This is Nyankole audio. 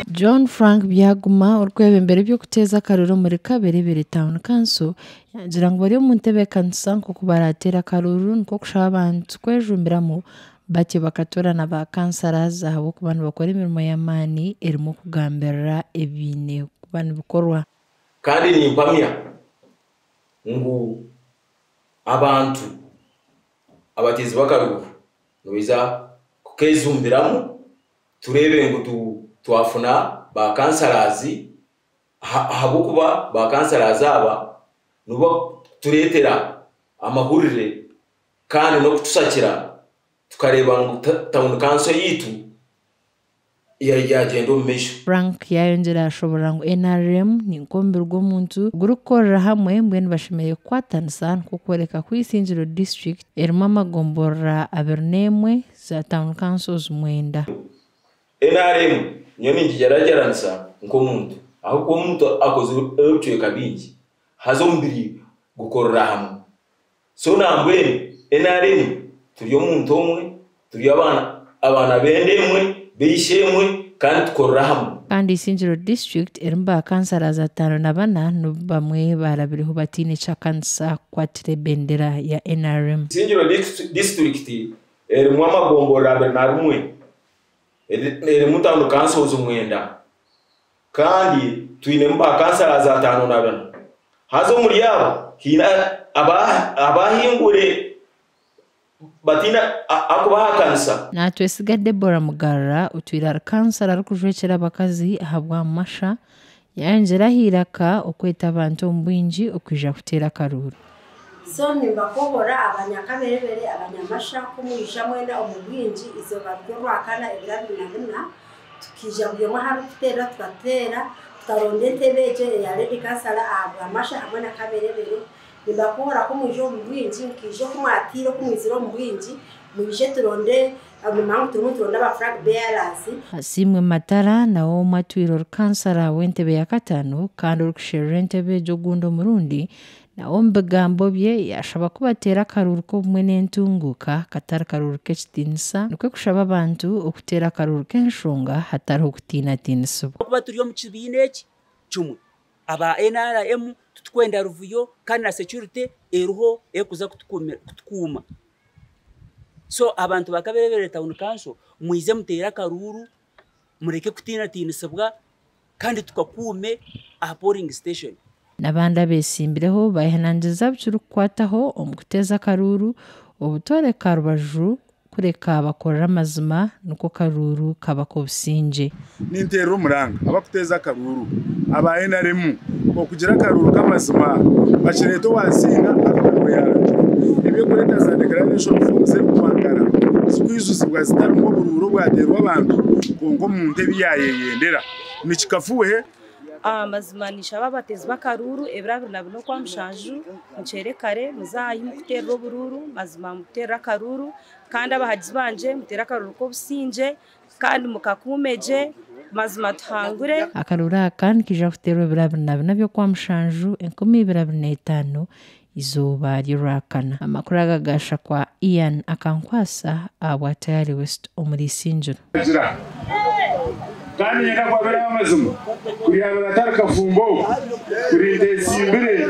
John Frank Byaguma orikwebembera eby'okuteeza akaruru omuri Kaberebere Town Council yaagira ngu bari omu ntebeekanisa nk'oku barateere akaruru nikwo kushaba abantu kwejumbiramu batyo bakatoorana ba kansarazi ahabw'okuba nibakora emirimo y'amaani erimu okugambirira ebiine kuba nibikorwa. Kandi nimpamya ngu abantu abateezi b'akaruuru nibaija kukeejumbiramu tureebe ngu twafuna ba kansarazi ahabw'okuba ba kansarazi aba nibo barikutureetera amahurire kandi n'okutushakira tukareeba ngu tawuni kanso yaitu yagyenda omu maisho. Frank yayongyera yashoborora ngu NRM ni nk'omubiri gw'omuntu gurikukorera hamwe mbwenu bashemereire kukwatanisa nikwo kworeka ku Isingiro district erimu amagomborora 21 za town councils 9. NRM nyowe ningigyeragyeranisa nk'omuntu ahabw'okuba omuntu akozire ebicweka bingi haza omubiri gukorera hamwe. So nambwenu NRM turi omuntu omwe, turi abaana b'enda emwe, b'eishe-emwe kandi tukorera hamwe. Kandi Isingiro district erimu ba kansarazi 54 n'obu bamwe barabireho bataine kyakanisa kukwatira ebendera ya NRM. Isingiro district erimu amagomborora 21, erimu town councils 9 kandi twinemu ba kansarazi 54. Haza omuri abo haine abahingure bataine akubahakanisa. Natwesiga Deborah Mugarura otwire ari kansara arikujwekyera abakazi ahabwa Masha yayongyera aha iraka okweta abantu omu bwingi okwija kuteera akaruru. So nimbakobora abanyakaberebere abanyamasha ko mwija mwena omu bwingi izooba ry'orwakana ebiro 24 tukija buri omwe ahu arikuteera tukateera tukaronda entebe egyo eya lady kansala ahabwa Masha hamwe na Kaberebere. Nimbakobora ko mwija omu bwingi nkiija oku mwatiire oku mwizire omu bwingi mwije turonde nimanya turimu turonde aba flag bearers. Asiimwe Matara nawe omwe atwire ori kansara w'entebe ya 5 kandi orikusherura entebe egyo ogundi omurundi nawe omu bigambo bye yashaba ku bateera akaruru k'obumwe n'entunguuka katari karuru k'ekitiinisa nikwo kushaba abantu okuteera akaruru k'enshonga hatariho kutiinatiinisibwa. Okuba turi omu kibiina eki kimwe aba NRM titukwenda ruvuyo kandi na security eriho erikuza kutukuuma. So abantu ba Kaberebere Town Council mwize muteere akaruru mureke kutiinatiinisibwa kandi tukakuume aha polling station. N'abandi abeesimbireho bayehanangiriza abikirikukwataho omu kuteeza akaruru obutoreka rubaju kureka bakorera amazima nikwo karuru kaba k'obusingye. Ninteerera omuranga abakuteeza akaruru aba NRM okugira akaruru k'amazima bakireeta owasinga akaba niwe yarangira. Ebyokureeta za declaration forms ebikubankara zikwijuzibwa zitarimu oburuuru obwateerwa abantu kwonka omuntu ebi yayeyendera nikikafuhe. Amazima nishaba abateezi b'akaruru ebiro 24 okwa 7 mukyere kare muzayi mukuteerera oburuuru mazima mukuteerera akaruru kandi abahagizi banje muteere akaruru k'obusingye kandi mukakuumegye mazima tuhangure. Akaruru aka nikija kuteerwa ebiro 24 by'okwa 7 2025 izooba ry'orwakana. Amakuru aga gashakwa Ian Akankwasa ahabwa Tayari West omuri Isingiro. Kandi nyenda kwabera amazima kuryabira atari kafumbo kurinda esimbire.